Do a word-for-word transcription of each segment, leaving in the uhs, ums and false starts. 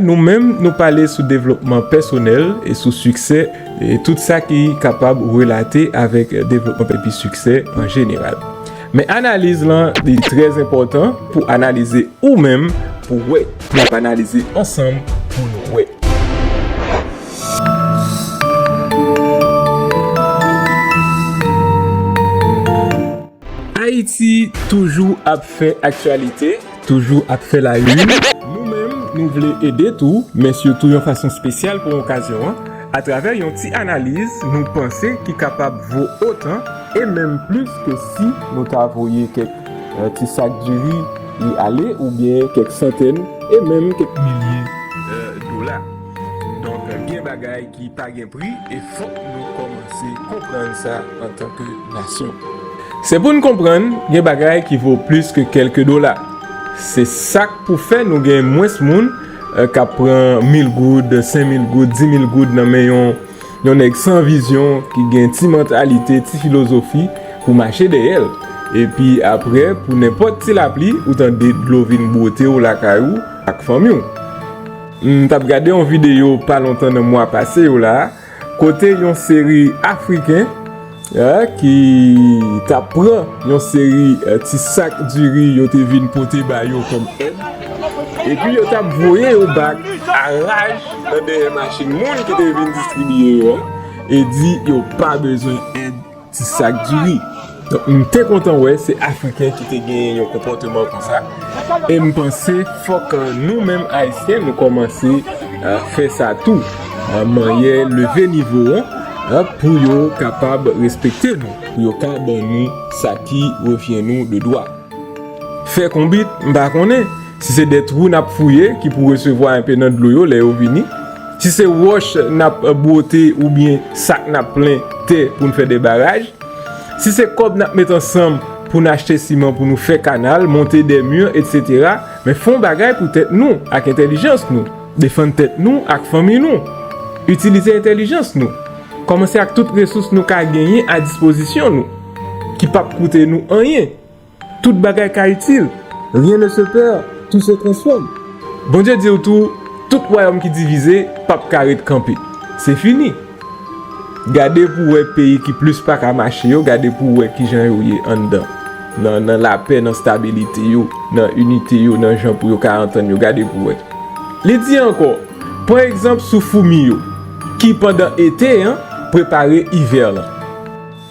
Nou menm, nou pale sou devlopman pèsonèl e sou siksè, e tout sa ki kapab relate avèk devlopman epi siksè an jeneral. Men analiz lan, li trè enpòtan pou analize ou menm, pou wè. N ap analize ansanm pou nou wè. Ayiti toujou ap fè aktyalite, toujou ap fè la une. Nou menm, nou vle ede tou, men sitou yon fason espesyal pou okazyon an, atravè yon ti analiz nou panse ki kapab vo otan e menm plis ke si nou ta voye kèk, eh, ti sak diri ale oubyen kèk santèn e menm kèk milye, eh, dola. Donk, gen bagay ki pa gen pri e fòk nou kòmanse konprann sa antanke nasyon. Se pou n konprann, gen bagay ki vo plis ke kèlke dola. Se sa k pou fè nou gen mwens moun, eh, k ap pran mil goud, senk mil goud, di mil goud nan men yon, yon nèg san vizyon ki gen ti mantalite, ti filozofi pou mache dèyè l. Epi apre, pou nenpòt ti lapli, ou tande dlo vin bwote w lakay ou ak fanmi w. M t ap gade yon videyo pa lontan nan mwa pase yo la, kote yon seri Afriken, eh, ki t ap pran yon seri, eh, ti sak diri yo te vin pote ba yo kòm èd, epi yo t ap voye yo bak a raj nan dèyè machin moun ki te vin distribiye yo an, e di yo pa bezwen èd ti sak diri. Donk, m te kontan wè se Afriken ki te gen yon konpòteman konsa. E m panse fòk, eh, nou menm Ayisyen, nou kòmanse, eh, fè sa tou. Eh, manyè leve nivo an, eh, pou yo kapab respekte nou, pou yo ka ban nou sa ki revyen nou de dwa. Fè konbit, m pa konnen. Si se de twou n ap fouye ki pou resevwa enpe nan dlo yo lè yo vini, si se wòch n ap bwote oubyen sak n ap plen tè pou n fè de baraj, si se kòb n ap met ansanm pou n achte siman pou nou fè kanal, monte de mi, etsetera, men fè yon bagay pou tèt nou ak entèlijans nou. Defann tèt nou ak fanmi nou. Itilize entèlijans nou. Kòmanse ak tout resous nou ka genyen a dispozisyon nou, ki p ap koute nou anyen. Tout bagay ka itil. Rien ne se perd, tout se transforme. Bondye di w tou, tout wayòm ki divize p ap ka ret kanpe. Se fini. Gade pou w wè peyi ki plis pa ka mache yo, gade pou w wè kijan yo ye anndan. Nan, nan lapè, nan stabilite yo, nan inite yo, nan jan pou yo ka antann yo, gade pou w wè. Li di ankò, pran egzanp sou foumi yo, ki pandan ete an prepare ivè lan.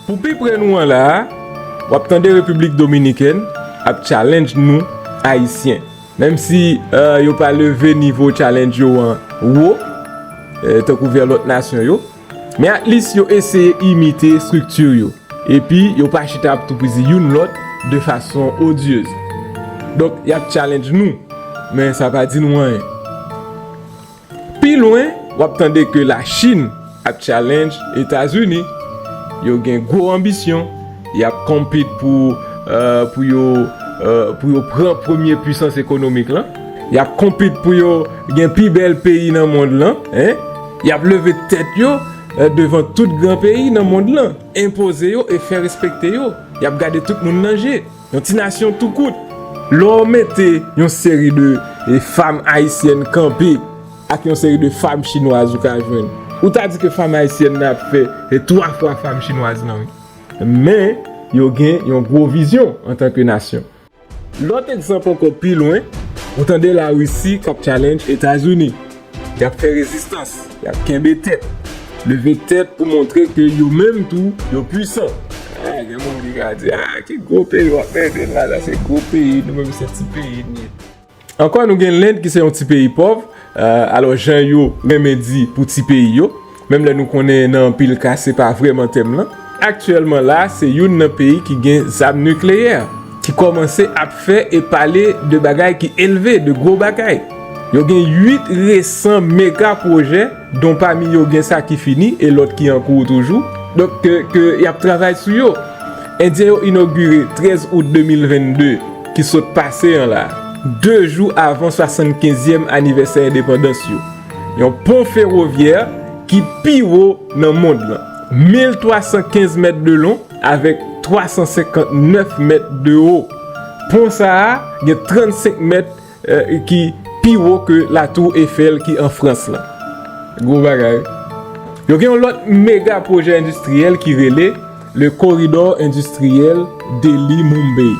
Pou pi pre nou an la a, w ap tande Repiblik Dominikèn ap challenge nou, Ayisyen. Menm si, eh, yo pa leve nivo challenge yo an wo, eh, tankou vè lòt nasyon yo, men at least yo eseye imite estrikti yo. Epi, yo pa chita ap toupizi youn lòt de fason odyez. Donk, y ap challenge nou, men sa pa di nou anyen. Pi lwen, w ap tande ke Lachin ap challenge Etazini. Yo gen gwo anbisyon. Y ap compete pou, eh, pou yo, eh, pou yo pran premye pwisans ekonomik lan. Y ap compete pou yo gen pi bèl peyi nan mond lan, en. Y ap leve tèt yo, eh, devan tout gran peyi nan mond lan, enpoze yo e fè respekte yo. Y ap gade tout moun nan je. Yon ti nasyon tou kout. Lè w mete yon seri de, e, fanm ayisyèn kanpe ak yon seri de fanm chinwaz ou ka jwenn, ou ta di ke fanm ayisyèn nan ap fè, e, twa fwa fanm chinwaz lan, wi. Men, yo gen yon gwo vizyon antanke nasyon. Lòt egzanp ankò pi lwen, ou tande Larisi k ap challenge Etazini. Y ap fè rezistans, y ap kenbe tèt, leve tèt pou montre ke yo menm tou, yo pwisan. Ah, gen moun ki ka di, ah, ki gwo peyi w ap mete la, sa se gwo peyi, nou menm se ti peyi n ye. Ankò, nou gen Lend ki se yon ti peyi pòv, eh, alò jan yo renmen di pou ti peyi yo, menm lè nou konnen nan anpil ka se pa vrèman tèm lan. Aktyèlman la, se youn nan peyi ki gen zam nikleyè, ki kòmanse ap fè e pale de bagay ki elve, de gwo bagay. Yo gen uit resan mega pwojè, don pami yo gen sa ki fini e lòt ki an kou toujou. Donk, ke, ke y ap travay sou yo. Endyen yo inogire trèz out de mil vennde, ki sot pase an la, de jou avan swasannkenzyèm anivèsè endepandans yo. Yon pon fewovyè ki pi wo nan mond lan. Mil twa san kenz mèt de lon avèk twa san senkant nèf mèt de wo. Pon sa a gen trannsenk mèt, eh, ki pi wo ke Latou Efèl ki an Frans lan. Gwo bagay. Yo gen yon lòt mega pwojè endistriyèl ki rele le Corridor Industriel Delhi-Mumbai,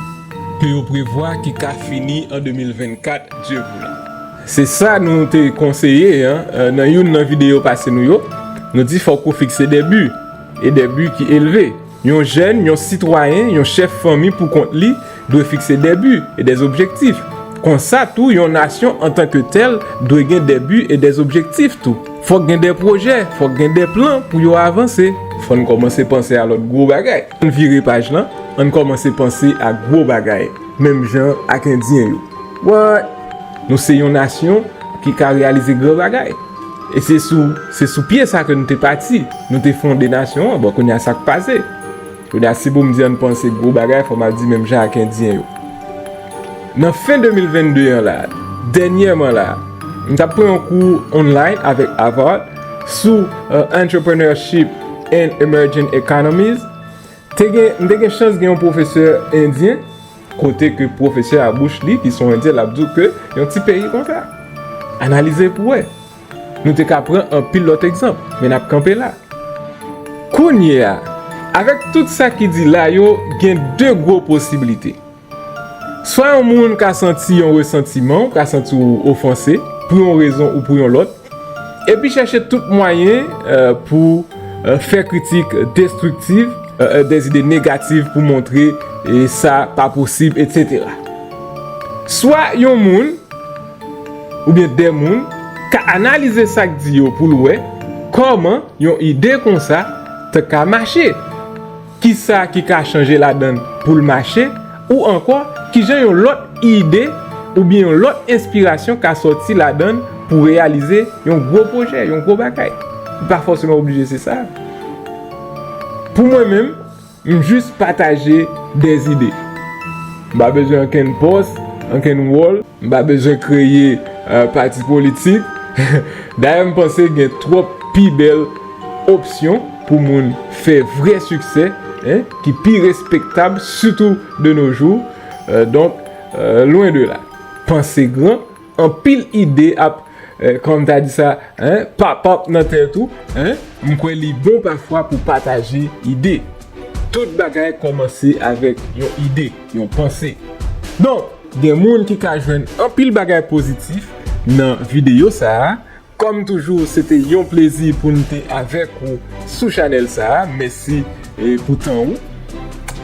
ke yo prevwa ki ka fini an de mil vennkat, Dye voulan. Se sa nou te konseye, an, nan youn nan videyo pase nou yo. Nou di fòk ou fikse de bi, e de bi ki elve. Yon jèn, yon sitwayen, yon chèf fanmi pou kont li dwe fikse de bi e de objektif. Konsa tou, yon nasyon antanke tèl dwe gen de bi e de objektif tou. Fòk gen de pwojè, fòk gen de plan pou yo avanse. Fò n kòmanse panse a lòt gwo bagay. Ann vire paj lan, ann kòmanse panse a gwo bagay, menm jan ak Endyen yo. What? Nou se yon nasyon ki ka reyalize gran bagay. E se sou, se sou pye sa ke nou te pati. Nou te fonde nasyon an. Bon, kounye a sa k pase? Kounye a, si pou m di ann panse gwo bagay, fò m al di menm jan ak Endyen yo. Nan fen de mil vennde an la, dènyèman la, m t ap pran yon kou online avèk Harvard sou, euh, Entrepreneurship and Emerging Economies. Te gen, m te gen chans gen yon pwofesè endyen, kote ke pwofesè a bouch li, ki se yon endyen, l ap di w ke yon ti peyi konsa. Analize pou wè. Nou te ka pran anpil lòt egzanp, men n ap kanpe la. Kounye a, avèk tout sa ki di la yo, gen de gwo posiblite. Swa yon moun ka santi yon resantiman, ou ka santi w ofanse, pou yon rezon ou pou yon lòt, epi chèche tout mwayen, euh, pou, euh, fè kritik destriktiv, euh, euh, de zide negativ pou montre, e, sa pa posib, etsetera. Swa yon moun, oubyen de moun, ka analize sa k di yo pou l wè kòman yon ide konsa te ka mache. Kisa ki ka chanje ladan l pou l mache, ou ankò, kijan yon lòt ide oubyen yon lòt enspirasyon ka sòti ladan l pou reyalize yon gwo pwojè, yon gwo bagay. Li pa fòseman oblije se sa. Pou mwen menm, m jis pataje de zide. M pa bezwen ankenn pòs, ankenn wòl. M pa bezwen kreye, euh, pati politik. Dayè, m panse gen twòp pi bèl opsyon pou moun fè vrè siksè, en, ki pi respektab, sitou de nos jours. Euh, donk, euh, lwen de la. Panse gran, anpil ide ap, euh, kòman m ta di sa, en, pop up nan tèt ou, en. M kwè li bon pafwa pou pataje ide. Tout bagay kòmanse avèk yon ide, yon panse. Donk, gen moun ki ka jwenn anpil bagay pozitif nan videyo sa a. Kòm toujou, se te yon plezi pou n te avèk ou sou chanèl sa a. Mèsi, e, pou tan ou.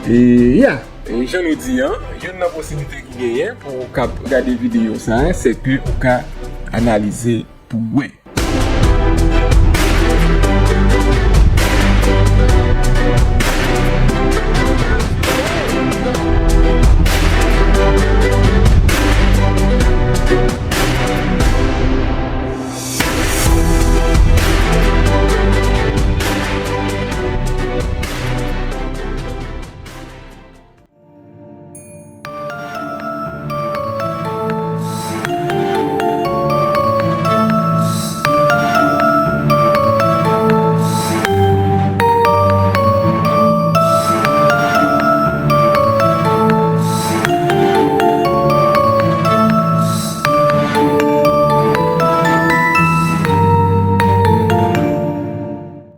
E, ya, e, jan nou di an, youn nan posiblite ki genyen pou w kab gade videyo sa a, se ke ou ka analize pou w wè.